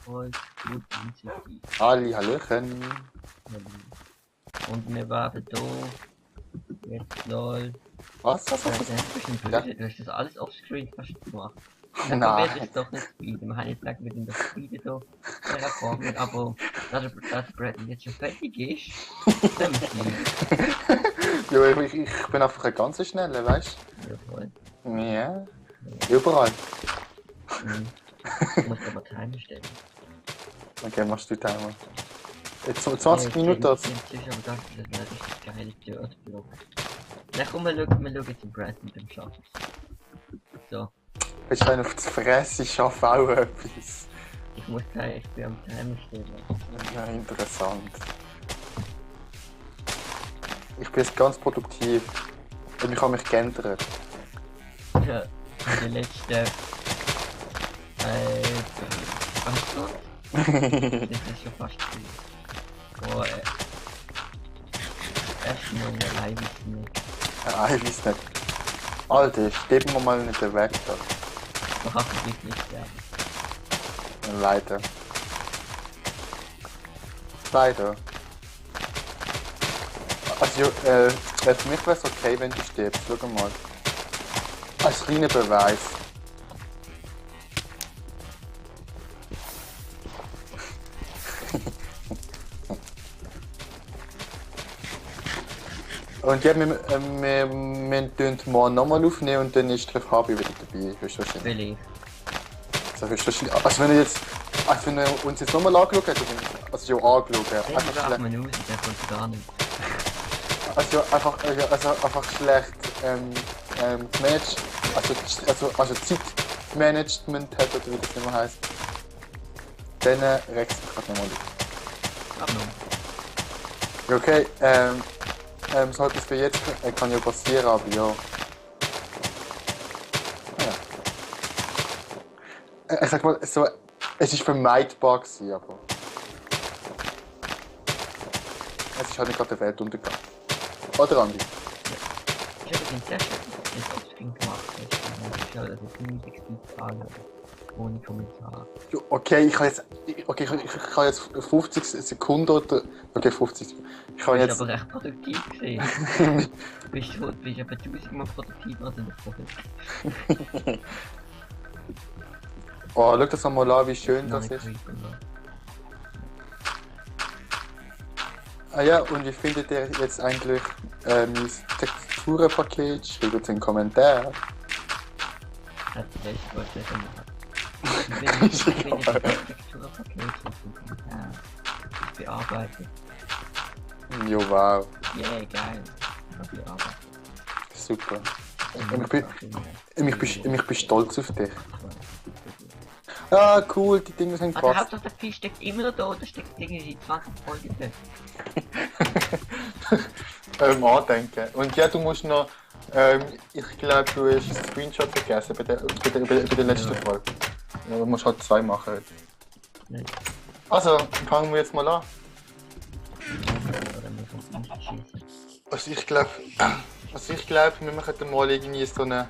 Folge gut initiativ. Hallöchen. Und wir waren da. Jetzt lol. Was? Du hast bestimmt böse, du hast das alles offscreen fast gemacht. Dann Nein. wird es doch nicht speeden. Wir haben jetzt gesagt, wir sind das speeden da herkommen, aber dass Brad jetzt schon fertig ist, dann muss ich. Ja, ich bin einfach ein ganz schneller, weißt Ja, voll. du? Ja. Überall. Ich muss aber Timer stellen. Okay, machst du Timer. Jetzt 20 Minuten. Ich bin sicher, aber das ist ein richtig geiler Dirt-Block. Na komm, wir schauen jetzt den Brad mit dem Schatten. So. Willst du einen auf die Fresse? Ich schaffe auch etwas. Ich muss kein, ich bin am Timer stellen. Ja, interessant. Ich bin jetzt ganz produktiv. Und ich habe mich geändert. Ja, in den letzten. Was so? Das ist schon fast viel. Boah, erstmal eine Eiweiß nicht. Ja, ich weiß nicht. Alter, stecken wir mal nicht weg da. Man kann wirklich werden. Leider. Leider. Also, für mich wäre es okay, wenn du stirbst. Schau mal. Als kleiner Beweis. Und ja, wir tun morgen nochmal aufnehmen und dann ist der Fabi wieder dabei, höchstwahrscheinlich. Will ich. Also höchstwahrscheinlich. Also wenn er uns jetzt nochmal angeschaut hat, also ja angeschaut, Den einfach macht schlecht. man aus, der kommt gar nicht. Also einfach schlecht gemanagt, also Zeitmanagement hat oder wie das immer heisst. Dann regt es mich gerade nochmal auf. Abnorm. Ja, okay, so etwas wie jetzt kann ja passieren, aber ja. Ja. Ich sag mal, so, es ist vermeidbar gewesen, aber es ist halt nicht gerade der Weltuntergang. Oder Andi? Ich habe den sehr schön das Offscreen gemacht. Ich habe das jetzt 79 Tage ohne Kommentar. Ja, okay, ich kann jetzt 50 Sekunden oder... Okay, 50 Sekunden. Ich kann Du bist jetzt... aber recht produktiv gesehen. Du bist etwa 1000 Mal produktiver als in der Folge. Oh, schau das mal an, wie schön das ist. Ah ja, und wie findet ihr jetzt eigentlich mein Texturenpaket? Schreibt uns in den Kommentaren. Hat die Welt wollte ich machen. Ich finde die Texturpaket ist bearbeitet. Jo, wow. Yeah, geil. Bearbeitet. Super. Ich bin stolz auf dich. Ah, cool, die Dinge sind Also fast. Hauptsache der Fisch steckt immer noch da oder steckt irgendwie 20 Folgen drin. Andenken. Und ja, du musst noch, ich glaube, du hast einen Screenshot vergessen bei der letzten Folge. Ja, du musst halt 2 machen heute. Nein. Also, fangen wir jetzt mal an. Oder muss man nicht schießen. Also ich glaube, wir machen dann mal irgendwie so eine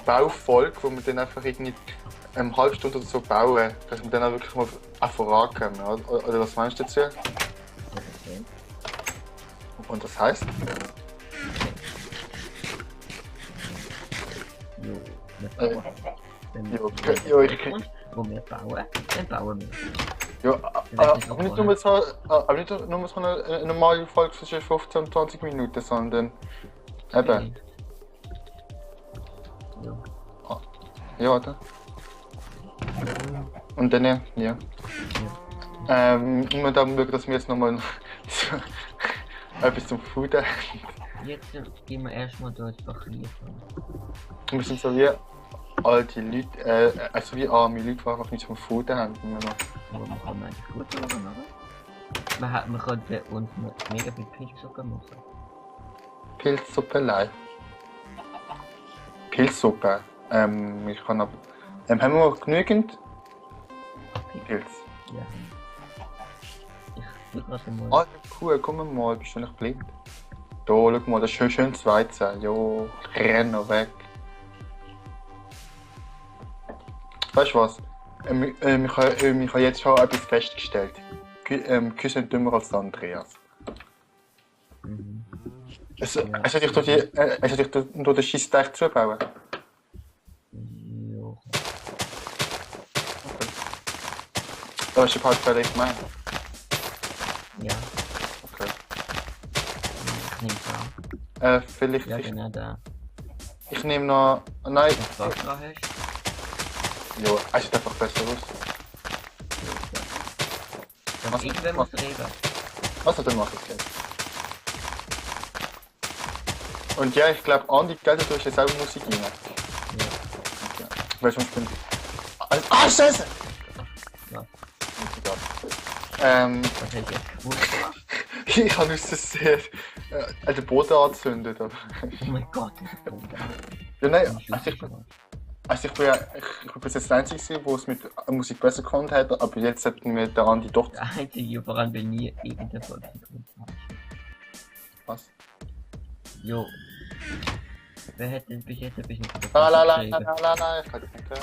Baufolge, wo wir dann einfach irgendwie eine halbe Stunde oder so bauen, dass wir dann auch wirklich mal vorankommen. Oder was meinst du dazu? Okay. Und das heisst? Jo, wir bauen. Wenn Jo, wir jo, ich- wo wir bauen, dann bauen wir. Ja, aber nicht nur so eine normale Folge zwischen 15 und 20 Minuten, sondern eben. Jo. Ja, oder? Und dann, ja. Und dann schauen, dass wir jetzt nochmal etwas zum Food haben. Jetzt gehen wir erstmal durch das Papier. Wir sind so wie alte Leute, also wie arme Leute, die einfach nichts vom Food haben. Aber man kann eigentlich gut machen, oder? Man könnte uns mega viel Pilzzucker machen. Pilzsuppe live. Pilzsuppe. Ich kann aber. Haben wir noch genügend Pilz? Ja. Ich will gerade mal. Ah, cool, komm mal, bist du nicht blind? Da, schau mal, das ist schön Weizen. Jo, renn noch weg. Weißt du was? Ich habe jetzt schon etwas festgestellt. Küsse sind dümmer als der Andreas. Mhm. Es hat dich durch den Scheiss zubauen. Jo. Da ist der Part vielleicht gemeint. Ja, Okay. ich nehme es an. Vielleicht. Ja, genau da. Ich nehme noch. Nein. Wenn du was dran hast. Jo, es sieht einfach besser aus. Dann Was- irgendwann muss reden. Also, dann mach ich es jetzt. Und ja, ich glaube, Andi, gell, du tust jetzt auch Musik rein. Ja. Okay. Weil sonst bin ich. Ah, Scheiße! Ja. Egal. Was hast du jetzt gewusst gemacht? Ich habe uns das sehr. Den Boden angezündet. Aber. Oh mein Gott, das ist dumm. Ja, nein, ich bin bis jetzt der Einzige, der es mit Musik besser gekonnt hat, aber jetzt hätten wir den Andi doch. Der Einzige, vor allem, weil nie irgendein Volksgrund hat. Was? Jo. Wer hat denn bis jetzt ein bisschen geschrieben? Ich kann dich nicht hören.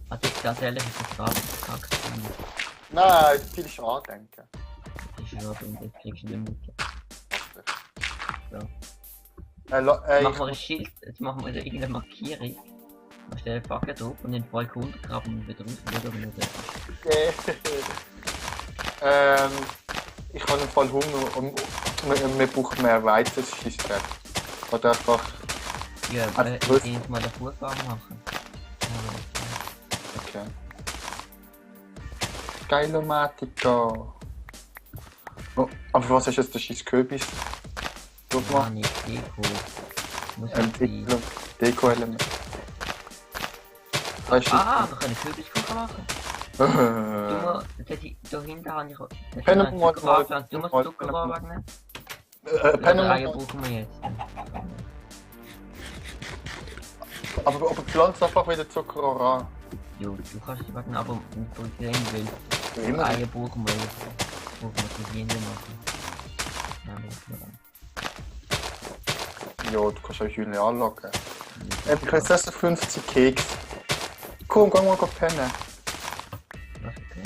Also ich ganz ehrlich, ist das gerade verkackt. Nein, viel ist andenken. Das ist schon dumm, das kriegst du nicht mit. So. Jetzt machen wir ein Schild, jetzt machen wir irgendeine Markierung. Wir stellen Fackel drauf und den Volk untergraben und wieder raus, oder wie das ist. Ich habe im Fall Hunger und wir brauchen mehr Weizen, das ist Dreck. Oder einfach. Ja, Also, wir gehen jetzt mal den Fuhrfarm machen. Okay. Geilomatica. Oh, aber was ist jetzt der scheiß Kürbis? Ja, Guck nicht Deko. Muss nicht Entwicklung, Deko-Element. Weißt du? Ah, wir können Kürbiskuchen machen. Du musst, da hinten habe ich... Pennen wir mal- Du musst Zuckerrohr wegnehmen. Pennen Ja, wir- brauchen wir jetzt. aber pflanzt einfach wieder Zuckerrohr an. Jo, du kannst sie wegnehmen, aber mit Protein will. Immer. Eier brauchen wir jetzt. Brauchen wir die Hände machen. Nein, brauchen wir dann. Ja, du kannst auch Hühner anlocken. Ich kann jetzt erst 50 Keks. Komm, geh mal pennen. Was okay?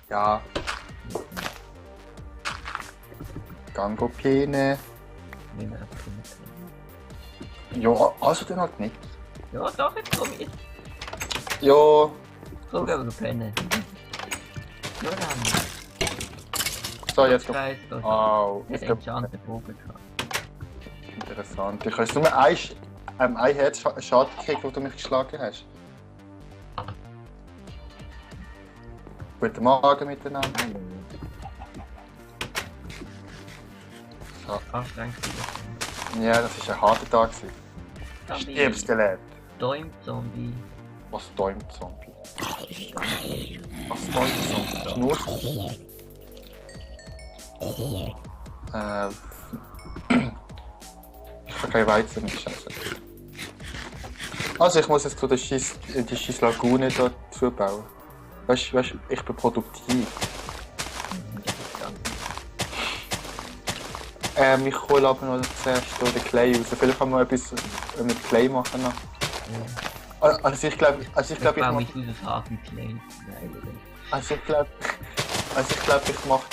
Ja. Gango Pene. Wenn wir einfach immer kriegen. Ja, also dann halt nicht. Ja, doch, jetzt komm ich. Ja, So gehen wir pennen. Nur dann. so jetzt noch. Scheiße, da Au, ist ich ein glaub, enchanted Vogel gehabt. interessant. Ich habe nur ein Herz Schaden gekriegt, wo du mich geschlagen hast. Guten Morgen miteinander. So. Anstrengend Ja, das war ein harter Tag. Stirbskelett. Däum-Zombie. Was däumt Zombie? Was däumt Zombie? Nur. Ich habe kein Weizen mit Scheiße. Also ich muss jetzt so die scheiß Lagune dazu bauen. Weißt du, ich bin produktiv. Ich hole aber noch zuerst hier den Clay raus. Vielleicht kann man etwas mit Clay machen noch. Also ich glaube, Ich baue mich aus dem harten Clay. ich mache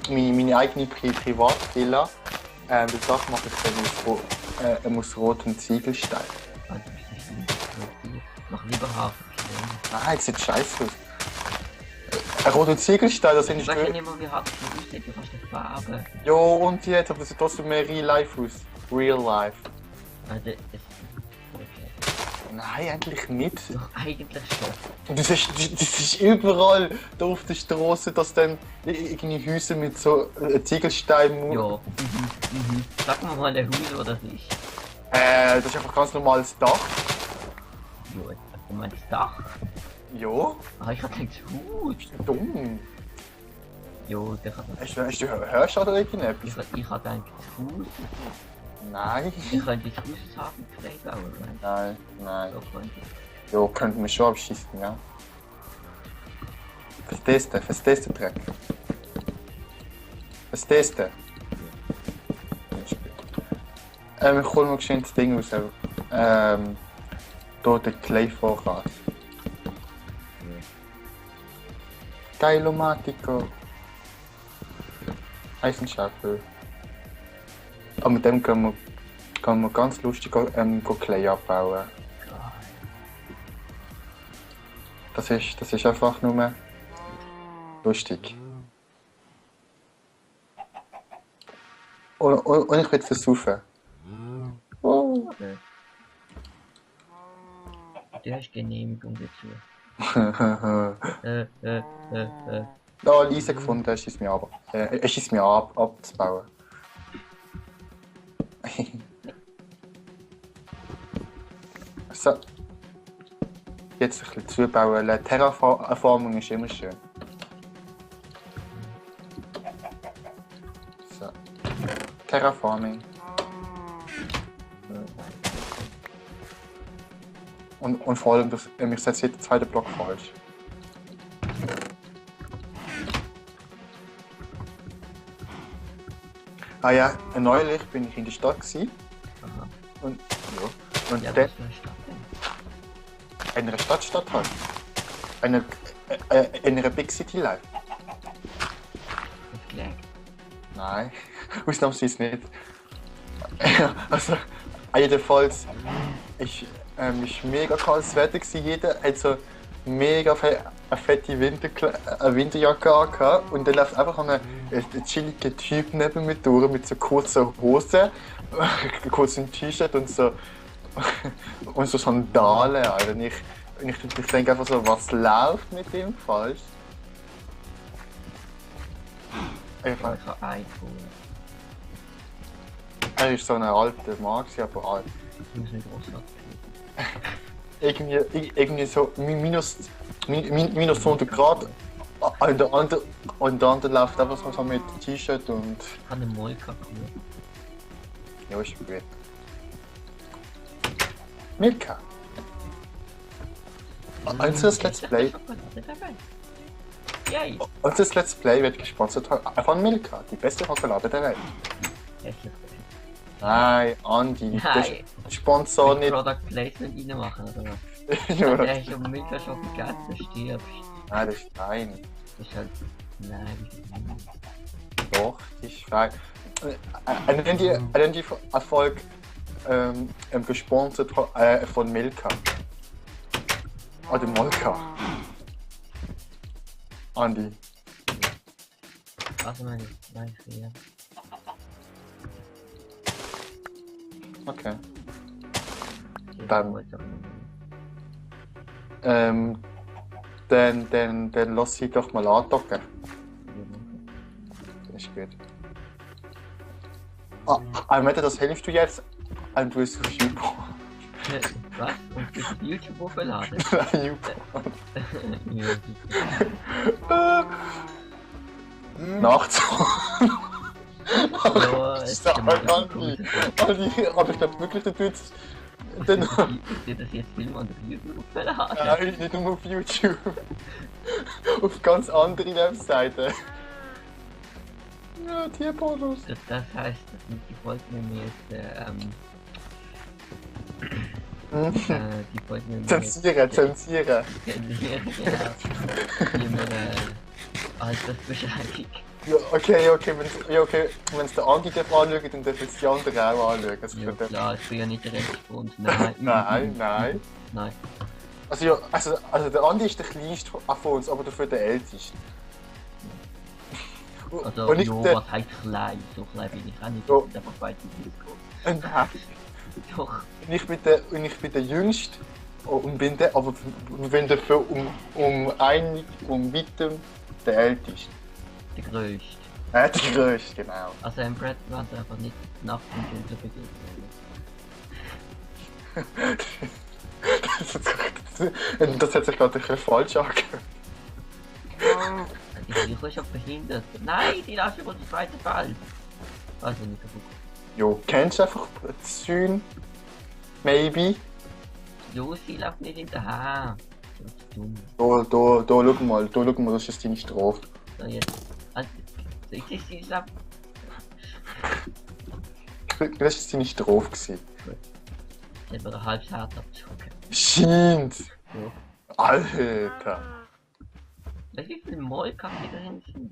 dann meine eigene Privatvilla. Das Dach mache ich dann aus rotem Ziegelstein. Also ich mach lieber harten Clay. Nein, das sieht scheiße aus. Ein roter Ziegelstein, das sind Ich weiß ja nicht mehr, wie hart es aussieht, du kannst das Farbe. Jo, und jetzt, aber das sieht trotzdem mehr Real Life aus. Real Life. Also, es... Okay. Nein, eigentlich nicht. Doch, eigentlich schon. Das ist überall da auf der Straße, dass dann irgendwie Häuser mit so Ziegelstein. Ja. Sag mir mal, der Haus, wo das ist. Das ist einfach ganz normales Dach. Jo, du meinst Dach? Ja, Ah, ich hab gedacht, Haus. dumm. Jo, der hat das. Hast du hörst du oder irgendetwas? Ich hab gedacht, Haus. Nein. Ich könnte das Haus haben, vielleicht auch, oder? Nein. So könnte ich. Ja, könnten wir schon abschießen, ja. Verstehst du, Dreck? Verstehst du? Ich hol mal geschwind das Ding raus. Hier der Kleivorrat. Geilomatico. Eisenschäfer. Aber mit dem kann man ganz lustig Klei abbauen. Das ist einfach nur lustig. Und ich will versuchen. Oh. Okay. Du hast Genehmigung dazu. Da Lisa gefunden, er schießt mir ab. Er schießt mir ab, abzubauen. So. Jetzt ein bisschen zubauen. Terraforming ist immer schön. So. Terraforming. Und vor allem, ich setze jeden zweiten Block falsch. Ah ja, neulich bin ich in der Stadt gewesen. Aha. Und Ja, dann was für eine Stadt denn? in einer Stadt halt. In einer Big City Life. Auf Glag. Nein, ausnahmsweise nicht. Also, jedenfalls ist mega kaltes Wetter gewesen. Jeder hat so mega eine fette Winterjacke angehabt und dann läuft einfach ein chilliger Typ neben mir durch mit so kurzen Hosen, kurzem T-Shirt und so Sandalen. Alter. Und ich denke einfach so, was läuft mit dem falsch? Ich kann einholen. Er ist so ein alter Mann, aber alt. Ich muss nicht groß Irgendwie so minus 100 Grad. Und der andere läuft einfach so mit T-Shirt und. Ich habe eine Molka-Kur. Ja, ist gut. Milka. Unser Let's Play. Yay! Unser Let's Play wird gesponsert von Milka, die beste Schokolade der Welt. Nein, Andi, Nein. der Sponsor nicht. Product Placement reinmachen oder was? Ja. Der ist um Milka schon gegessen, stirbst. Nein, das ist fein. Das ist halt. Nein, Doch, das ist fein. Nennt die Erfolg gesponsert von Milka. Oder Molka. Andi. was meine ich? Nein, hier. Okay. Dann lass sie doch mal andocken. Das ist gut. Das hilfst du jetzt? Du bist auf YouTube. Was? Und das YouTube hochladen? Nachts. Ja, es ist Aber ich glaube wirklich, du tust. Ich sehe das jetzt Film an der YouTube hochladen. Nein, nicht nur auf YouTube. Auf ganz andere Webseiten. Ja, Tierpornos. Das heißt, die Folge nehmen wir jetzt, die Folge nehmen wir jetzt... Zensieren. Genau. Die wir, Altersbeschreibung. Ja, okay, wenn's der Andi anschaut, dann darf es die anderen auch anschauen. Also Ja klar, ich bin ja nicht der Rechtsgrund. Nein. Nein. Nein. Also der Andi ist der kleinste von uns, aber dafür der älteste. Also, Und ich was heißt klein? So klein bin ich auch nicht. Ja. Ich bin einfach weit Und Doch. ich bin der Jüngste und bin der, aber bin dafür um weitem der Älteste. Der Größte. Der Größte, genau. Also im Brett war es einfach nicht nach dem Winter begegnet. Das hat sich gerade ein bisschen falsch angehört. Die Viecher ist ja behindert. Nein, die lassen über den zweiten Fall. Also nicht kaputt. Jo, kennst du einfach Zün? Maybe? Lucy läuft nicht hinterher. Das ist dumm. Da, schau mal, das ist deine Strophe. So jetzt. Also, ich sehe es ab. Das war deine Strophe. jetzt wieder halb Herz abzudrücken. Scheint! Ja. Alter! Weißt du, wie viel Molka hier drin sind?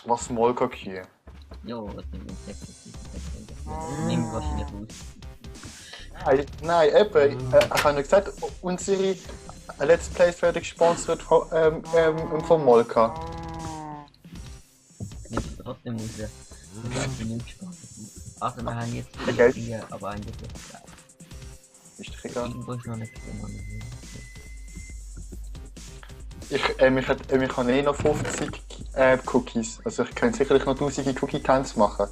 Was Molkak hier? Jo, das sind Insekten. Nehmen wahrscheinlich aus. Nein, eben. Ich habe gesagt, unsere Let's Plays werden gesponsert von Molka. Nimmst du trotzdem raus. Ich bin nicht gespannt. Also, wir haben jetzt Geld. 4, aber eigentlich ist es geil. Ist doch egal. Irgendwo ist noch nicht gewonnen. Ich habe eh noch 50 Cookies. Also ich könnte sicherlich noch 1000 Cookie-Tanz machen.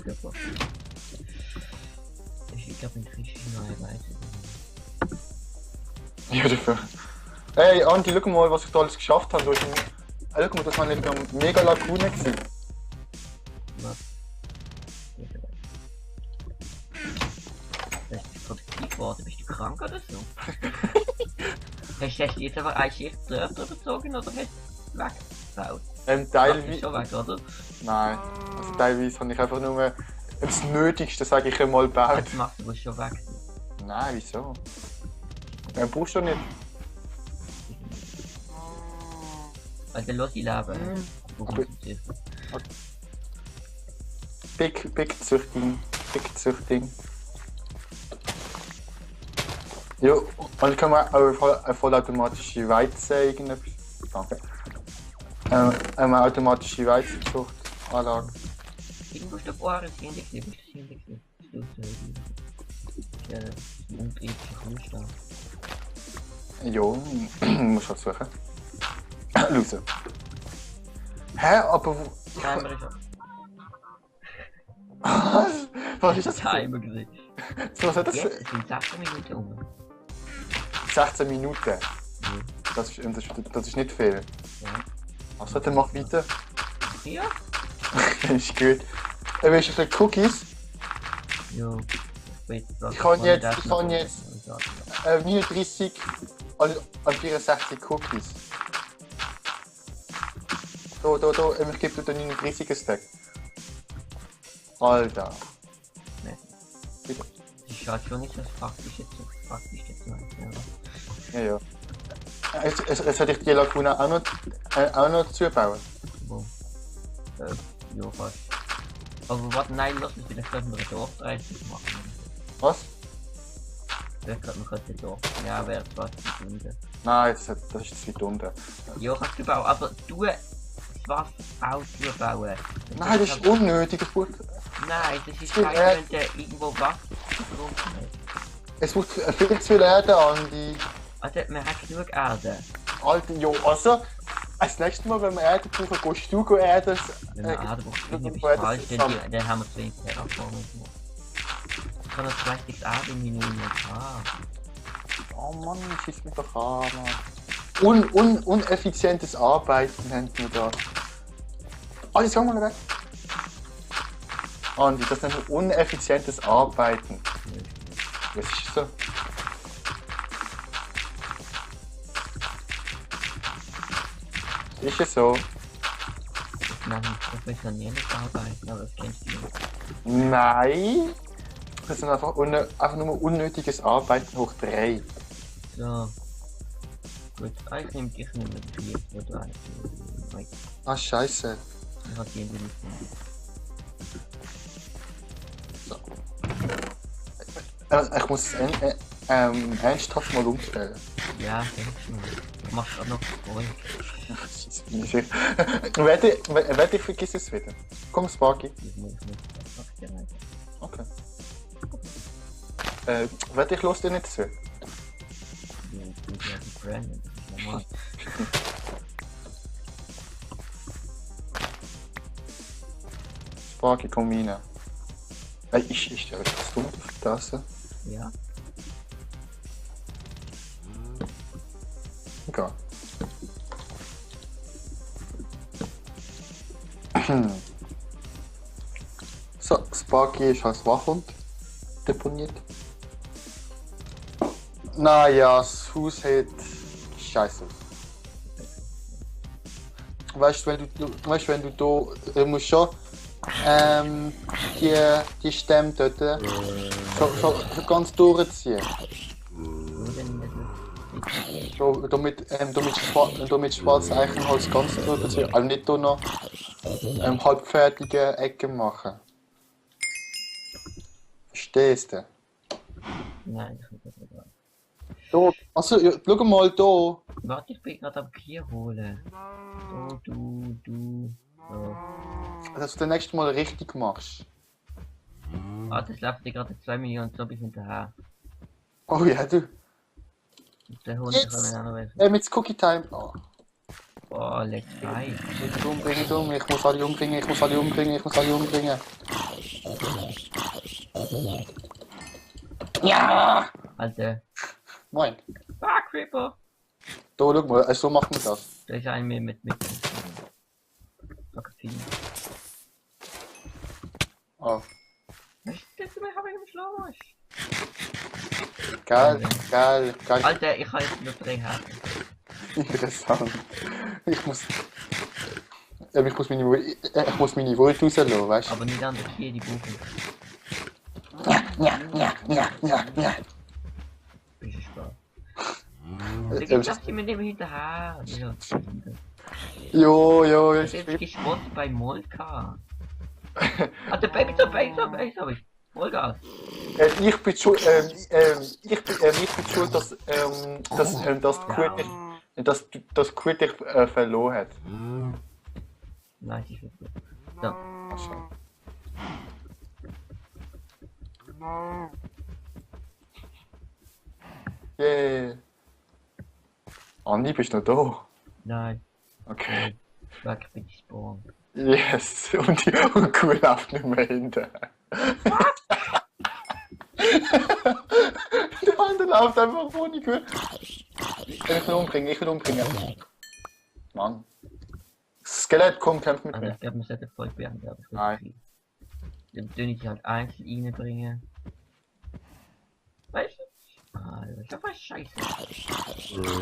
Super. Ich glaube, in griechischen Arbeit. Ja, dafür. Hey Andi, schau mal, was ich da alles geschafft habe. Schau mal, das war nicht eine mega Lagune gewesen. Was? Bist du produktiv geworden? Bist du krank oder so? Hast du jetzt aber eine Schicht Dörfer überzogen oder hast du weggebaut? Teilweise. Schon weg, oder? Nein. Also teilweise habe ich einfach nur das Nötigste, sage ich einmal, gebaut. Das macht du schon weg. Nein, wieso? Brauchst du nicht. Also lass ich leben. Okay. Big Züchting. Ja, und dann können wir auch eine vollautomatische Weizen irgendetwas. Danke. Eine automatische Weizenzuchtanlage. Irgendwo ist der Ohren hinter gewesen, bist du hinter gewesen? Ja, das ist ein unbetrieblicher Kuhstall. Ja, muss halt suchen. Raus. Hä, aber wo... Timer ist Was ist das? Timer gesehen. Was hat das? Jetzt sind 16 Minuten um. 16 Minuten. Das ist nicht viel. Ja. Also dann mach weiter. Ja? Ist gut. Willst du ein bisschen Cookies? Ja. Ich kann jetzt 39 an 64 Cookies. Da, ich gebe dir 39 Stack. Alter. Nein. Bitte. Das ist halt schon nicht das praktisch jetzt. Ja. Jetzt hätte ich die Lagune auch noch zubauen. Wo? Ja, fast. Aber warte, nein, lass uns vielleicht eine Dorfreise machen. Was? Vielleicht könnte man den Dorf. Ja, wäre fast die Stunde. Nein, das ist zu weit unten. Ja, kannst du bauen, aber du das Wasser auch zubauen. Nein, das ist unnötig. Nein, das ist kein, wenn der irgendwo Wasser getrunken hat. Es braucht viel zu viel Erde, Andi. Also, wir haben genug Erde. Alter, jo, also, das nächste Mal, wenn wir Erde brauchen, gehst du Erde. Wenn wir Erde brauchen, bist du falsch, dann haben wir zu wenig Terraforming gemacht. Ich kann noch 2 Stück Erde in Minuten. Oh Mann, schieß mich doch an, Mann. Uneffizientes Arbeiten nennt man das. Alles, komm mal weg. Andi, das nennt man uneffizientes Arbeiten. Das ist so. Ist es so? Das nennt man professionelles Arbeiten, aber das kennst du nicht. Nein! Das ist einfach nur unnötiges Arbeiten hoch 3. So. Gut, ich nehme dich nicht mit 4, wo du eigentlich. Ah, scheiße. Ich hab die nicht. So. Ich muss es ernsthaft mal umstellen. Ja, denk schon mal. Du machst auch noch Freude. Wette, ich vergiss es wieder. Komm, Sparky. Okay. Wette, ich los dir nicht zu. Sparky, komm rein. Ich stelle das dumm auf die Tasse. Ja. Egal. So, Sparky ist als Wachhund deponiert. Naja, das Haus sieht scheiße aus. Weißt du, wenn du musst schon die Stämme dort so ganz durchziehen. Damit schwarz Eichenholz ganz durchziehen, also nicht nur noch halbfertige Ecken machen. Verstehst du? Nein, ich will das nicht. Da, also, ja, schau mal da. Warte, ich bin gerade am Kier holen. Du. So. Dass du das nächste Mal richtig machst. Ah, das läuft dir gerade 2 Millionen Zombies hinterher. Oh ja, du. Der Hund Jetzt! kann mir auch noch helfen. Mit Cookie Time. Oh. Oh, let's fight. Ich muss alle umbringen. Ja! Alter. Moin. Ah, Creeper! Da, schau mal, so macht man das. Da ist ein mit. Magazin. Oh. Was ist das? Ich habe ihn im Schloss. Geil. Alter, ich habe jetzt nur 3 Herzen. Interessant. Ich muss meine Wut rauslassen, weißt du? Aber nicht an der Kier, die buchen. Ja. Bist du Spaß? Da gibt es mit dem hinterher. Ja, Jo, das ist gespottet bei Molka. Ah, der Baby habe ich. Vollgas. Ich bin schuld, dass Quid dich verloren hat. Nein, ich will gut. So. Yeah. Andi, bist du noch da? Nein. Okay. Weg bin ich spawn. Yes. Und Quid läuft nicht mehr hinter. Der andere läuft einfach ohne Quid. Ich will umbringen. Mann. Skelett, komm, kämpf mit Also mir. ich glaube, wir sollten voll beenden, aber ich will Nein. viel. Dann tue ich halt einzeln reinbringen. Weißt du? Alter, ich hab was scheiße.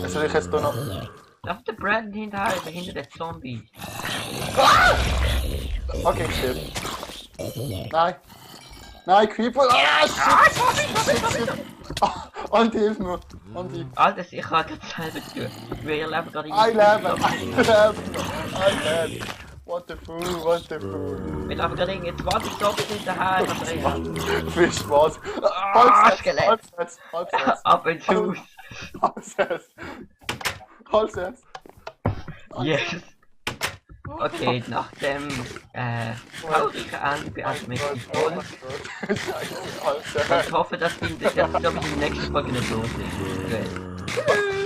Was soll ich jetzt da noch? Lauf der Brandon hinterher, hinter der Zombies. Okay, shit. Nein, Creeper! Shit! Andi, hilf mir! Andi! Alter, ich kann gerade selber tun. Wir leben gerade in I lebe! What the fool! Wir laufen gerade irgendwie 20 Zombies hinterher. Viel Spaß! Skelett! Halbsatz! Ab ins Haus! Halbsatz! Yes! Okay, nach dem traurigen Ende beenden wir die Folge. Ich hoffe, dass ich in der nächsten Folge nicht los ist.